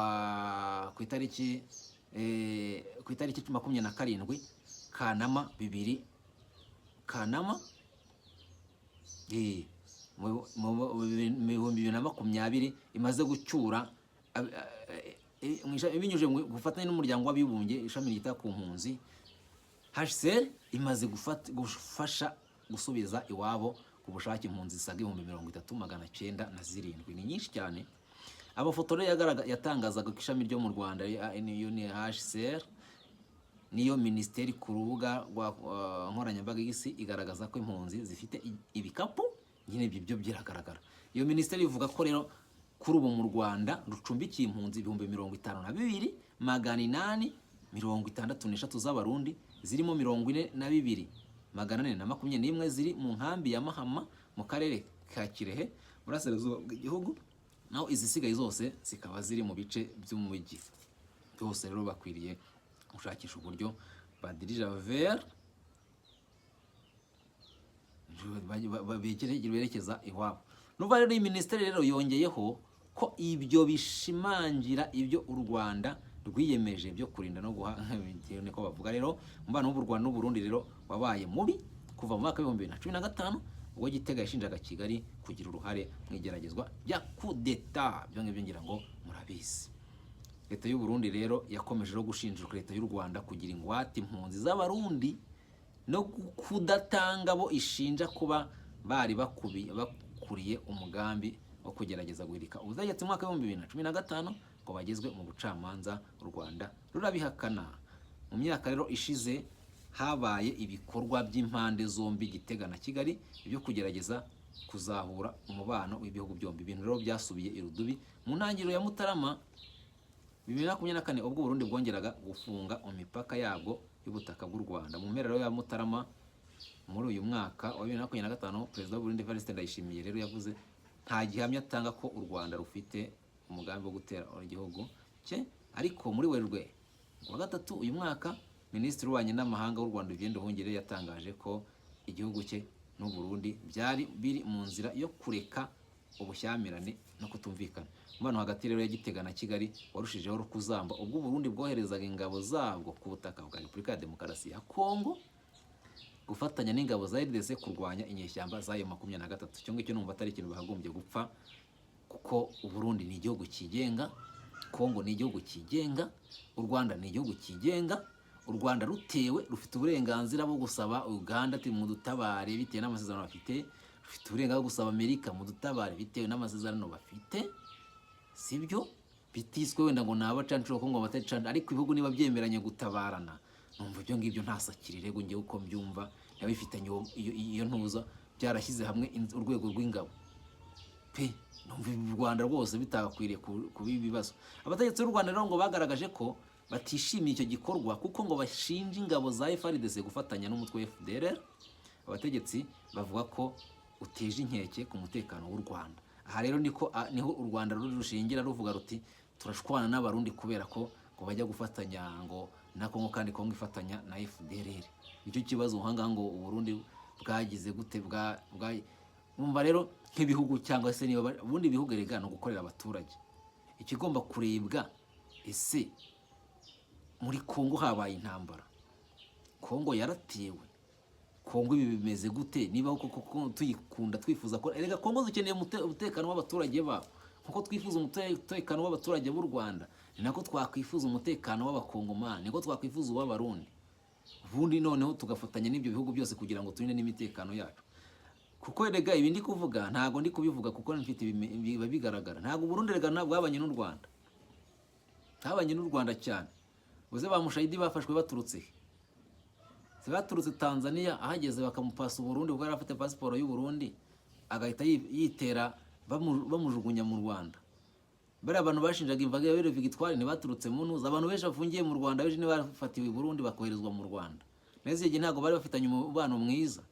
[SPEAKER 1] itariki 27 Kanama bibiri Kanama mu 2020 imaze gucyura binyujije mu bufatanye n'Umuryango w'Abibumbye, ishami ryita ku mpunzi HCR, imaze gufasha gusubiza iwabo ku bushake impunzi zisaga 30,907. Ni nyinshi cyane. Amafoto rero yatangazaga ko ishami ryo mu Rwanda UNHCR niyo minisiteri ku rubuga rwa nkoranyambaga y'isi igaragaza ko impunzi zifite ibikapu nyine. Ibyo byo biragaragara. Iyo minisiteri ivuga ko rero kuri ubu mu Rwanda rucumbikiye impunzi 52,863 z'Abarundi, zirimo 42,421 ziri mu nkambi ya Mahama mu karere ka Kirehe, burasirazuba bw'igihugu, naho izisigaye zose zikaba ziri mu bice by'umujyi. Byose rero bakwiriye gushakisha uburyo badirija vers berekeza iwabo. Nuva rero iyi minisiteri rero yongeyeho ko ibyo bishimangira ibyo u Rwanda rwiyemeje byo kurinda no guha, niko bavuga. Rero umubano w'u Rwanda n'u Burundi rero wabaye mubi kuva mu mwaka wa 2015, ubwo Gitega yashinjaga Kigali kugira uruhare mu igeragezwa rya kudeta. Ibyo ngibyo ngira ngo murabizi. Leta y'u Burundi rero yakomeje no gushinja leta y'u Rwanda kugira ingwate impunzi z'Abarundi no kudatanga bo ishinja kuba bari bakuriye umugambi wo kugerageza guhirika ubutegetsi mu mwaka wa 2015 ngo bagezwe mu bucamanza. U Rwanda rurabihakana. Mu myaka rero ishize habaye ibikorwa by'impande zombi, Gitega na Kigali, byo kugerageza kuzahura umubano w'ibihugu byombi. Ibintu rero byasubiye irudubi mu ntangiriro ya Mutarama 2024, ubwo Burundi bwongeraga gufunga imipaka yabwo y'ubutaka bw'u Rwanda. Mu mpera rero ya Mutarama muri uyu mwaka wa 2025, Perezida w'u Burundi Evariste Ndayishimiye rero yavuze nta gihamya atanga ko u Rwanda rufite umugambi wo gutera igihugu cye. Ariko muri Werurwe ku wa gatatu uyu mwaka, Minisitiri w'Ububanyi n'Amahanga w'u Rwanda Olivier Nduhungirehe yatangaje ko igihugu cye n'u Burundi byari biri mu nzira yo kureka ubushyamirane no kutumvikana. Umubano hagati rero ya Gitega na Kigali warushijeho kuzamba ubwo u Burundi bwoherezaga ingabo zabwo ku butaka bwa Repubulika ya Demokarasi ya Kongo gufatanya n'ingabo za RDC kurwanya inyeshyamba zayo 23. Icyo ngicyo numva atari ikintu bakagombye gupfa, kuko u Burundi ni igihugu cyigenga, Kongo ni igihugu cyigenga, u Rwanda ni igihugu cyigenga. U Rwanda rutewe rufite uburenganzira bwo gusaba Uganda ati mudutabare bitewe n'amasezerano bafite, rufite uburenganzira bwo gusaba Amerika mudutabare bitewe n'amasezerano bafite, sibyo? Bitiswe wenda ngo ni abacancuro ko ngo batacancuro, ariko ibihugu niba byemeranye gutabarana, numva ibyo ngibyo nta sakirirego. Ngewe uko mbyumva, niba bifitanye iyo ntuza byarashyize hamwe urwego rw'ingabo pe, numva u Rwanda rwose bitagakwiriye kuba ibibazo. Abategetsi b'u Rwanda rero ngo bagaragaje ko batishimiye icyo gikorwa, kuko ngo bashinja ingabo za FARDC gufatanya n'umutwe wa FDLR. Abategetsi bavuga ko uteje inkeke ku mutekano w'u Rwanda. Aha rero niho u Rwanda ruri rushingira ruvuga ruti turashwana n'Abarundi kubera ko ngo bajya gufatanya ngo na Kongo, kandi Kongo ifatanya na FDLR. Nicyo kibazo aha ngaha ngo u Burundi bwagize gute bwa bumva rero nk'ibihugu cyangwa se niba ubundi ibihugu erega ni ugukorera abaturage. Ikigomba kurebwa, ese muri Kongo habaye intambara, Kongo yaratewe, Kongo ibi bimeze gute? Niba koko koko tuyikunda, twifuza ko erega Kongo dukeneye umutekano w'abaturage babo nkuko twifuza umutekano w'abaturage b'u Rwanda, ni nako twakwifuza umutekano w'Abakongomani, niko twakwifuza uw'Abarundi. Ubundi noneho tugafatanya n'ibyo bihugu byose kugira ngo turinde n'imitekano yacu. Kuko erega ibi ndi kuvuga ntago ndi kubivuga kuko mfite biba bigaragara. Ntabwo Burundi erega ntabwo bwabanye n'u Rwanda, ntabanye n'u Rwanda cyane. Uze ba Mushayidi bafashwe baturutse he? Se baturutse Tanzania, ahageze bakamupasa Uburundi kuko yari afite pasiporo y'u Burundi, agahita yitera bamujugunya mu Rwanda. Bariya abantu bashinjaga imvaga ya Victoire ntibaturutse mu ntuza? Abantu benshi bafungiye mu Rwanda, benshi ntibafatiwe i Burundi bakoherezwa mu Rwanda? Neza igihe ntabwo bari bafitanye umubano mwiza.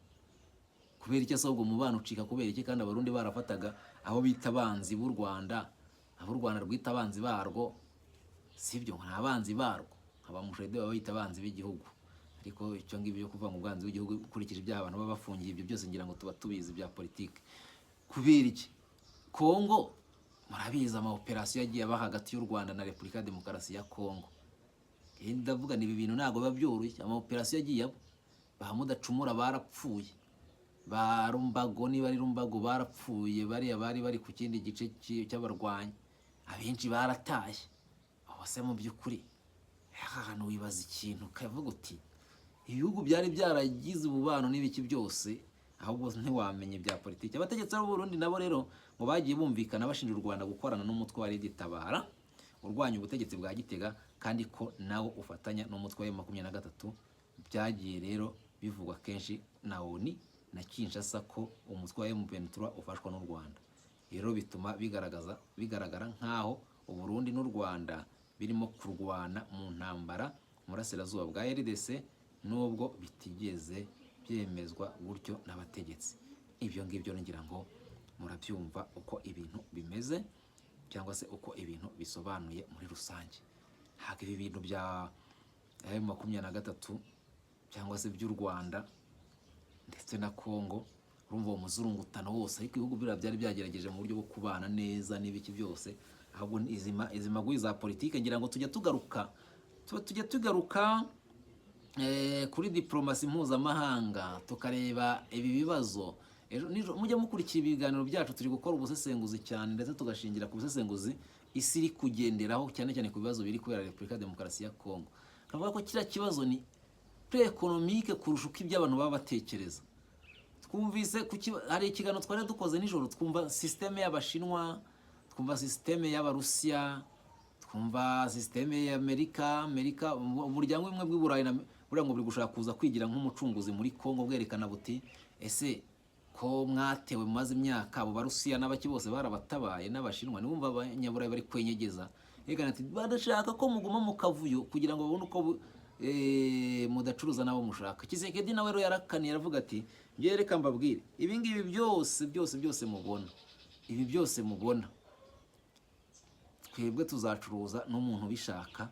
[SPEAKER 1] Kubera iki se ubwo mubano ucika? Kubera iki kandi Abarundi barafataga abo bita abanzi b'u Rwanda, abo u Rwanda rwita abanzi barwo? Sibyo, nta abanzi barwo, aba Mushayidi baba bita abanzi b'igihugu. Ariko icyo ngibyo byo kuvuga ngo ubwanzi bw'igihugu, ukurikije ibyaha abantu baba bafungiye, ibyo byose ngira ngo tuba tubizi bya politike. Kubera iki Kongo, murabizi ama operasiyo yagiye aba hagati y'u Rwanda na Repubulika ya Demokarasi ya Kongo. Ndavuga ni ibi bintu ntabwo biba byoroshye. Ama operasiyo yagiye aba, ba Mudacumura barapfuye, ba Rumbago, niba ari Rumbago, barapfuye. Bariya bari bari ku kindi gice cy'abarwanyi, abenshi baratashye. Aho se mu by'ukuri aha hantu wibaza ikintu ukavuga uti ibihugu byari byaragize umubano n'ibiki byose, ahubwo ntiwamenye ibya politiki. Abategetsi b'u Burundi nabo rero ngo bagiye bumvikana bashinja u Rwanda gukorana n'umutwe wa Red Tabara urwanya ubutegetsi bwa Gitega, kandi ko nawo ufatanya n'umutwe wa M23. Byagiye rero bivugwa kenshi na ONU na Kinshasa ko umutwe wa M23 ufashwa n'u Rwanda. Rero bituma bigaragaza bigaragara nk'aho u Burundi n'u Rwanda birimo kurwana mu ntambara mu burasirazuba bwa RDC, nubwo bitigeze byemezwa gutyo n'abategetsi. Ibyo ngibyo ngira ngo murabyumva uko ibintu bimeze, cyangwa se uko ibintu bisobanuye muri rusange. Ntabwo ibi bintu bya M23 cyangwa se by'u Rwanda ndetse na Congo, urumva uwo muzurungutano wose, ariko ibihugu biriya byari byagerageje mu buryo bwo kubana neza n'ibiki byose. Ahubwo izi maguyi za politike, ngira ngo tujya tugaruka, tujya tugaruka kuri diplomasi mpuzamahanga, tukareba ibi bibazo. Ejo nijoro mujya mukurikira ibiganiro byacu, turi gukora ubusesenguzi cyane, ndetse tugashingira ku busesenguzi isi iri kugenderaho, cyane cyane ku bibazo biri kubera Repubulika ya Demokarasi ya Kongo. Kavuga ko kiriya kibazo ni pre économique kurusha uko ibyo abantu baba batekereza. Twumvise hari ikiganiro twari dukoze nijoro, twumva système y'Abashinwa, twumva système y'Abarusiya, twumva système y'Amerika. Amerika, umuryango w'ubumwe bw'i Burayi na buriya ngo buri gushaka kuza kwigira nk'umucunguzi muri Kongo, bwerekana buti: ese ko mwatewe mumaze imyaka, abo Barusiya n'abaki bose barabatabaye n'Abashinwa? Niwumva Abanyaburayi bari kwenyegeza, yerekana ati barashaka ko muguma mu kavuyo kugira ngo babone uko mudacuruza n'abo mushaka. Tshisekedi nawe rero yarakaniye, aravuga ati: njye reka mbabwire, ibi ngibi byose byose byose mubona, ibi byose mubona, twebwe tuzacuruza n'umuntu ubishaka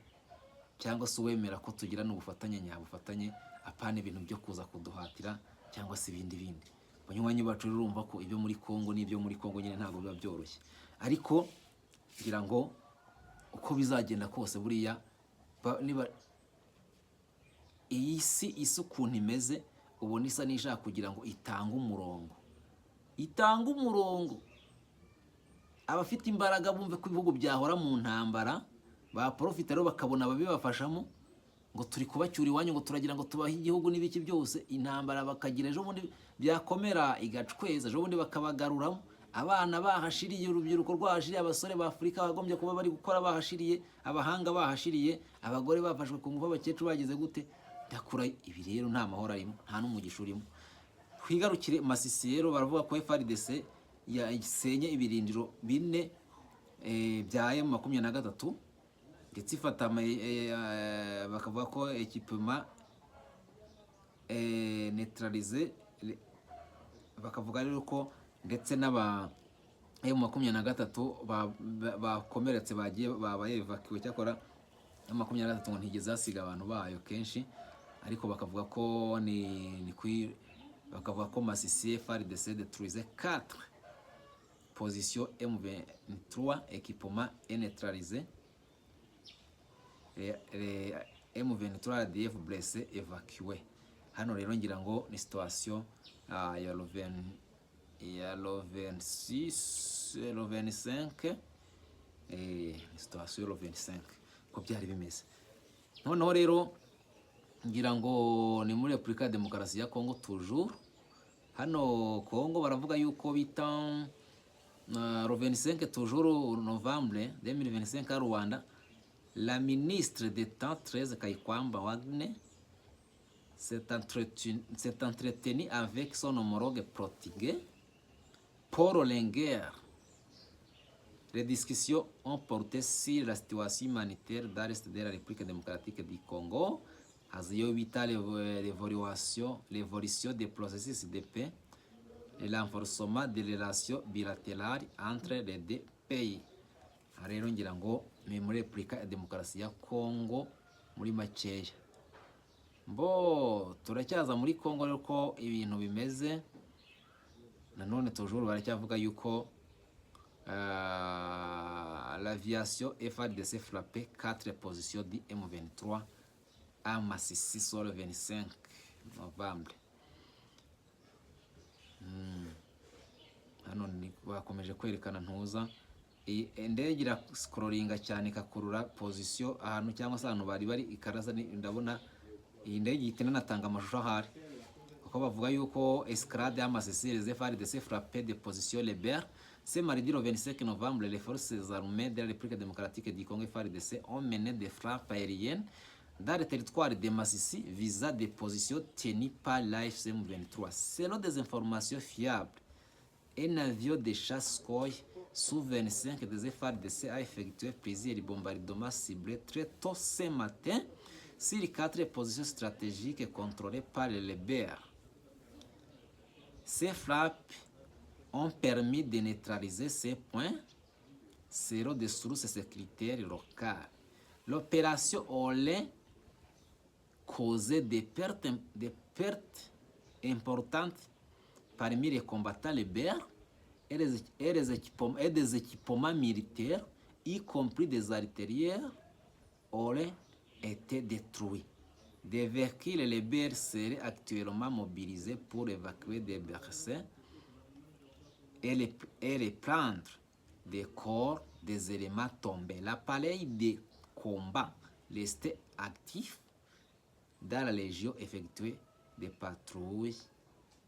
[SPEAKER 1] cyangwa se uwemera ko tugirana ubufatanye nyabufatanye, apana ibintu byo kuza kuduhatira cyangwa se ibindi bindi. Banywanyi bacu rero, urumva ko ibyo muri Kongo n'ibyo muri Kongo nyine ntabwo biba byoroshye, ariko ngira ngo uko bizagenda kose, buriya niba iyi si isa ukuntu imeze, ubona isa n'ishaka kugira ngo itange umurongo, itange umurongo, abafite imbaraga bumve ko ibihugu byahora mu ntambara baprofita rero bakabona ababibafashamo, ngo turi kubacyura iwanyu, ngo turagira ngo tubahe igihugu n'ibiki byose, intambara bakagira, ejo bundi byakomera igacweza, ejo bundi bakabagaruramo. Abana bahashiriye, urubyiruko rwahashiriye, abasore ba Afurika bagombye kuba bari gukora bahashiriye, abahanga bahashiriye, abagore bafashwe ku ngufu, abakecuru bagize gute. Ndakura ibi rero nta mahoro arimo, nta n'umugisha urimo. Twigarukire Masisi rero, baravuga ko FARDC yasenye ibirindiro bine bya M23, ndetse ifata bakavuga ko équipement neutralisé. Bakavuga rero ko ndetse n'aba M23 bakomeretse bagiye babaye évacué. Cyakora M23 ngo ntigeze hasiga abantu bayo kenshi, ariko bakavuga ko ni kuri, bakavuga ko Masisi FARDC détruisait 4 position M23, équipement est neutralisé, les M23 RDF blessés évacués. Hano rero ngira ngo ni situation ya le 20, ya le 26, le 25, ni situation le 25 ko byari bimeze. Noneho rero ngira ngo ni muri Repubulika ya Demokarasi ya Kongo toujours. Hano Kongo baravuga yuko bita le 25 toujours novembre 2025 à Rwanda. La ministre d'État Thérèse Kayikwamba Wagner s'est entretenue avec son homologue portugais Paulo Rangel. Les discussions ont porté sur la situation humanitaire dans l'est de la République démocratique du Congo, haza iyo bita l'évolution des processus de paix et l'enforcement des relations bilatérales entre les deux pays. Aha rero ngira ngo ni muri Repubulika ya Demokarasi ya Congo muri makeya. Mbo turacyaza muri Congo rero ko ibintu bimeze. Nanone toujours baracyavuga yuko l'aviation FARDC frappé quatre positions du M23 à Masisi sur le 25 novembre. Hano bakomeje kwerekana ntuza iyi indege irasikororinga cyane, ikakurura position ahantu cyangwa se ahantu bari bari ikaraza. Ndabona iyi ndege ihita inanatanga amashusho ahari, kuko bavuga yuko escalade ya Masisi, les FARDC frappé des positions rebelles. Ce mardi le 25 novembre, les forces armées de la République démocratique du Congo, FARDC, ont mené des frappes aériennes dans le territoire de Masisi visant des positions tenues par l'AFC M23. Selon des informations fiables, un avion de chasse Sukhoi Su-25 des FARDC a effectué plusieurs bombardements ciblés très tôt ce matin sur quatre positions stratégiques contrôlées par les rebelles. Ces frappes ont permis de neutraliser ces points selon des sources sécuritaires locales. L'opération aurait causé des pertes importantes parmi les combattants rebelles et des équipements militaires, y compris des artilleries, auraient été détruits. Des véhicules rebelles seraient actuellement mobilisés pour évacuer des blessés et les prendre des corps des éléments tombés. L'appareil de combat resté actif dans la région effectuait des patrouilles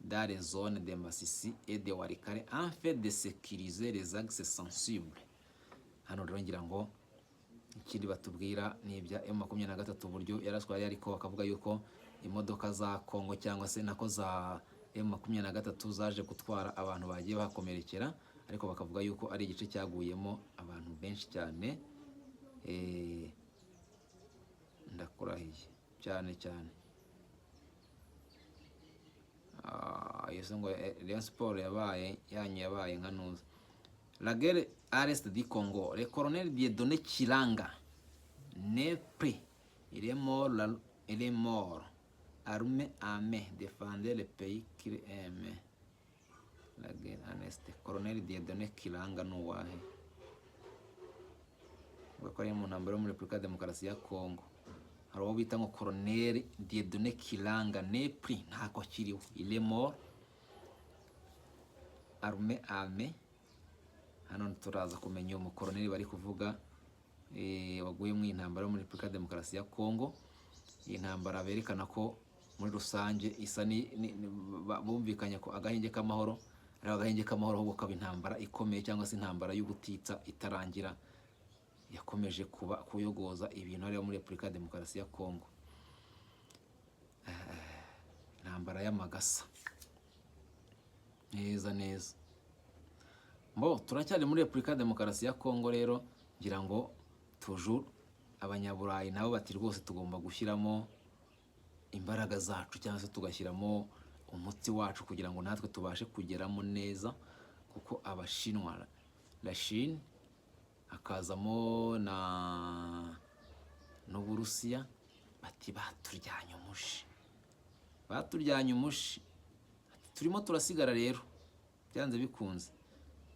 [SPEAKER 1] dans les zones de Masisi et de Walikale afin de sécuriser les axes sensibles. Hano rero ngira ngo ikindi batubwira ni ibya M23, uburyo yaraswaye, ariko bakavuga yuko imodoka za Congo cyangwa se nako za M23 zaje gutwara abantu bagiye bahakomerekera, ariko bakavuga yuko ari igice cyaguyemo abantu benshi cyane. Ndakurahiye cyane cyane. Ah, iyo se ngo Rayon Sport yabaye yanyu yabaye nka nuza. La guerre à l'est du Congo, le colonel Dieudonné Kiranga n'est plus, il est mort il est mort armé à main, défendait le pays qu'il aime. La guerre à l'est, colonel Dieudonné Kiranga ni uwahe? Ubwo ko ari mu ntambara yo muri Repubulika ya Demokarasi ya Congo, hari uwo bita ngo colonel Dieudonné Kiranga n'est plus, ntako akiriho, il est mort armé à main. Hano turaza kumenya uwo mukoroneli bari kuvuga waguye mu intambara yo muri Repubulika ya Demokarasi ya Congo. Iyi ntambara berekana ko muri rusange isa ni bumvikanye ko agahenge k'amahoro, ariko agahenge k'amahoro ahubwo kaba intambara ikomeye cyangwa se intambara y'ubutitsa itarangira, yakomeje kuba kuyogoza ibintu hariya muri Repubulika ya Demokarasi ya Congo. Intambara y'amagasa neza neza. Mbo turacyari muri Repubulika ya Demokarasi ya Congo rero, ngira ngo toujours Abanyaburayi nabo bati rwose tugomba gushyiramo imbaraga zacu cyangwa se tugashyiramo umutsi wacu kugira ngo natwe tubashe kugeramo neza, kuko Abashinwa, la Chine, hakazamo na n'Uburusiya, bati baturyanye umushi, baturyanye umushi. Ati, turimo turasigara rero byanze bikunze.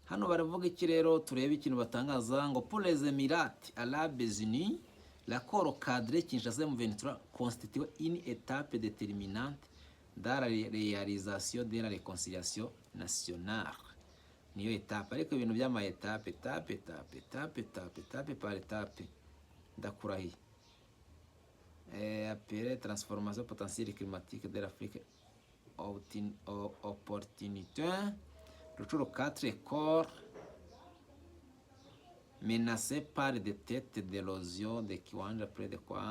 [SPEAKER 1] Hano baravuga iki rero? Turebe ikintu batangaza ngo pour les Émirats Arabes Unis, l'accord cadre Kinshasa M23 constitue une étape déterminante dans la réalisation de la réconciliation nationale. Niyo étape, ariko ibintu by'ama étape, étape, étape, étape, étape, étape par étape, ndakurahiye. Appelé transformation potentielle climatique de l'Afrique, opportunité Rucuro 4 corps. Menacé par des têtes d'érosion de Kiwanja près de quoi.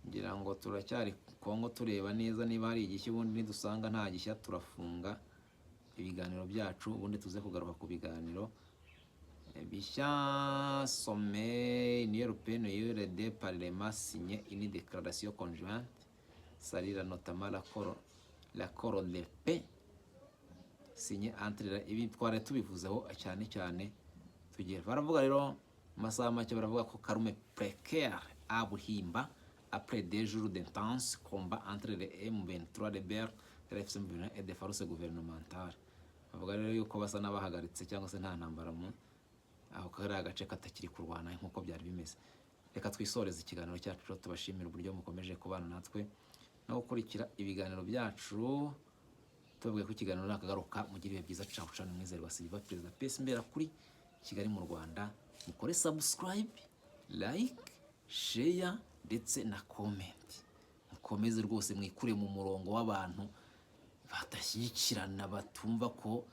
[SPEAKER 1] Ngira ngo turacyari Kongo, tureba neza niba hari igishya. Ubundi nidusanga nta gishya turafunga ibiganiro byacu, ubundi tuze kugaruka ku biganiro bishya. Sommet Union européenne et Parlement signé une déclaration conjointe, saluera notamment l'accord de paix signé entre. Ibi twari tubivuzeho cyane cyane. Tugiye baravuga rero mu masaha make, baravuga ko calme précaire à Buhimba après 2 jours d'intenses combats entre les M23 rebelles de la AFC M23 et des forces gouvernementales. Bavuga rero yuko basa n'abahagaritse cyangwa se nta ntambara mu aho kari agace katakiri kurwana nk'uko byari bimeze. Reka twisoreze ikiganiro cyacu rero, tubashimira uburyo mukomeje kubana natwe no gukurikira ibiganiro byacu. Tubabwiye ko ikiganiro nakagaruka. Mugire ibihe byiza. Cawu cawu. Mwizerwa Silva, perezida PS mbera kuri Kigali mu Rwanda. Mukore subscribe, like, share ndetse na comment. Mukomeze rwose mwikure mu murongo w'abantu badashyigikirana, batumva ko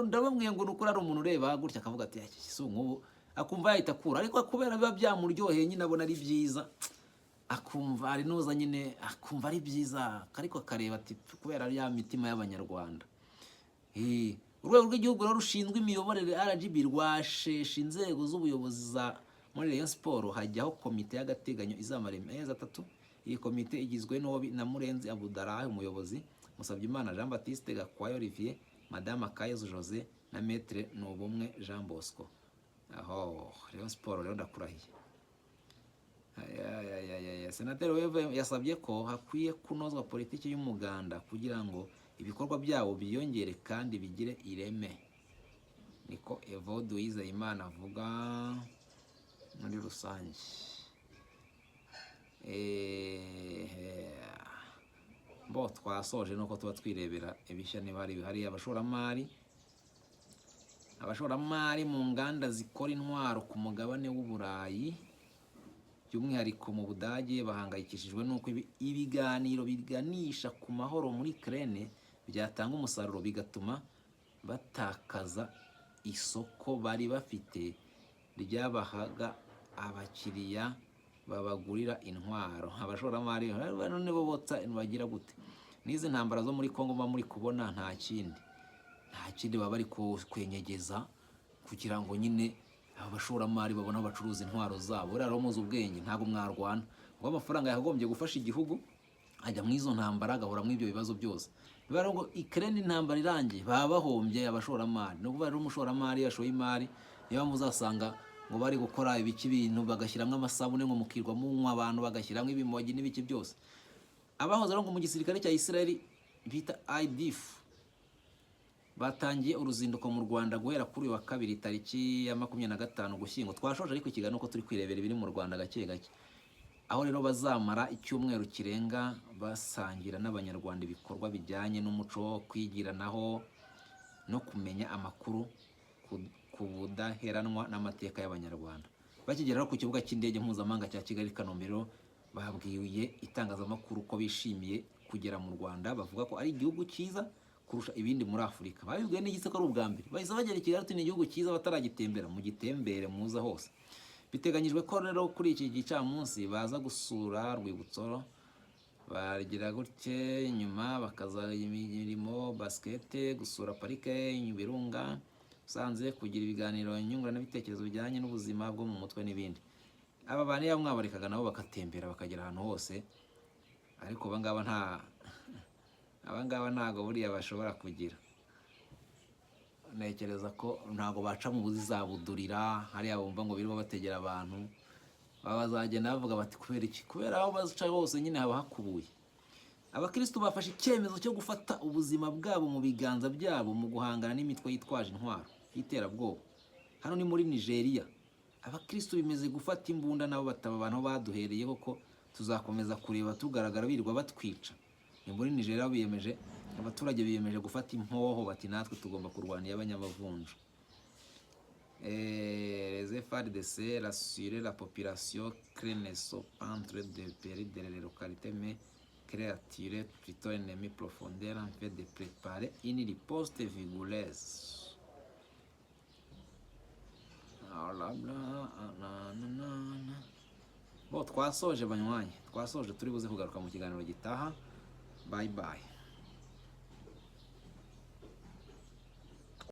[SPEAKER 1] ndababwiye ngo ni ukuri. Hari umuntu ureba gutya akavuga ati: "Si nk'ubu," akumva yahita akura, ariko kubera biba byamuryoheye nyine, abona ari byiza, akumva ari nuza nyine, akumva ari byiza, ariko akareba ati kubera ya mitima y'Abanyarwanda. Urwego rw'igihugu rero rushinzwe imiyoborere, RGB, rwasheshe inzego z'ubuyobozi za muri Rayon Sport, hajyaho komite y'agateganyo izamara amezi 3. Iyi komite igizwe na Murenzi Abudarahi umuyobozi, Musabyimana Jean Baptiste, Gakwaya Olivier, Madame Akayezu Jose na Maître Nubumwe Jean Bosco. Aho Rayon Sport rero ndakurahiye. Ayayayaya. Senateri Weve yasabye ko hakwiye kunozwa politiki y'umuganda kugira ngo ibikorwa byawo biyongere kandi bigire ireme, niko Evode Uwizeyimana avuga muri rusange. Bo twasoje nuko tuba twirebera ibishya niba hari bihari. Abashoramari mu nganda zikora intwaro ku mugabane w'Uburayi, by'umwihariko mu Budage, bahangayikishijwe n'uko ibiganiro biganisha ku mahoro muri Ukraine byatanga umusaruro bigatuma batakaza isoko bari bafite ryabahaga abakiriya babagurira intwaro. Abashoramari bano nibo botsa bagira gute n'izi ntambara zo muri Kongo muba muri kubona. Nta kindi baba bari kwenyegeza kugira ngo nyine aba bashoramari babone aho bacuruza intwaro zabo. Buriya rero muzi ubwenge, ntabwo mwarwana ngo amafaranga yakagombye gufasha igihugu ajya mu izo ntambara, agahora muri ibyo bibazo byose. Biba rero ngo Ukraine intambara irangiye baba bahombye abashoramari. Ni ukuvuga rero umushoramari yashoye imari, niyo mpamvu uzasanga ngo bari gukora ibiki, ibintu bagashyiramo amasabune ngo mukirwa munywa, abantu bagashyiramo ibimogi n'ibiki byose. Abahoze rero ngo mu gisirikare cya Israel bita IDF batangiye uruzinduko mu Rwanda guhera kuri uyu wa kabiri tariki ya 25 Ugushyingo. Twashoje ariko ikiganiro ko turi kwirebera ibiri mu Rwanda gake gake, aho rero bazamara icyumweru kirenga basangira n'Abanyarwanda ibikorwa bijyanye n'umuco, kwigiranaho no kumenya amakuru ku budaheranwa n'amateka y'Abanyarwanda. Bakigera rero ku kibuga cy'indege mpuzamahanga cya Kigali Kanombe rero, babwiye itangazamakuru ko bishimiye kugera mu Rwanda, bavuga ko ari igihugu cyiza kurusha ibindi muri Afurika. Babibwiwe n'igise ko ari ubwa mbere bahise bagera i Kigali, ati ni igihugu cyiza bataragitembera. Mugitembere muza hose. Biteganyijwe ko rero kuri iki gicamunsi baza gusura urwibutso, bagira gutye nyuma bakaza imirimo basikete, gusura parike y'Ibirunga Musanze, kugira ibiganiro nyunguranabitekerezo bijyanye n'ubuzima bwo mu mutwe n'ibindi. Aba bantu iyo mwabarekaga nabo bagatembera bakagera ahantu hose, ariko abangaba ntabwo buriya bashobora kugira, ntekereza ko ntabwo baca mu buzi za Budurira hariya bumva ngo birimo bategera abantu. Baba bazagenda bavuga bati kubera iki? Kubera aho baca hose nyine haba hakubuye. Abakristo bafashe icyemezo cyo gufata ubuzima bwabo mu biganza byabo mu guhangana n'imitwe yitwaje intwaro y'iterabwoba. Hano ni muri Nigeria. Abakristo bimeze gufata imbunda nabo bataba abantu aho baduhereye koko, tuzakomeza kureba tugaragara birirwa batwica. Ni muri Nigeria biyemeje, abaturage biyemeje gufata impoho, bati natwe tugomba kurwanya abanyamavunja. Les FARDC rassurent la population qu'elles ne sont pas en train de perdre les localités, mais qu'elles attirent plutôt l'ennemi profondeur en fait de préparer une riposte vigoureuse. Na, na, na, na. Bo twasoje, banywanyi, twasoje. Turi buze kugaruka mu kiganiro gitaha. Bye bye.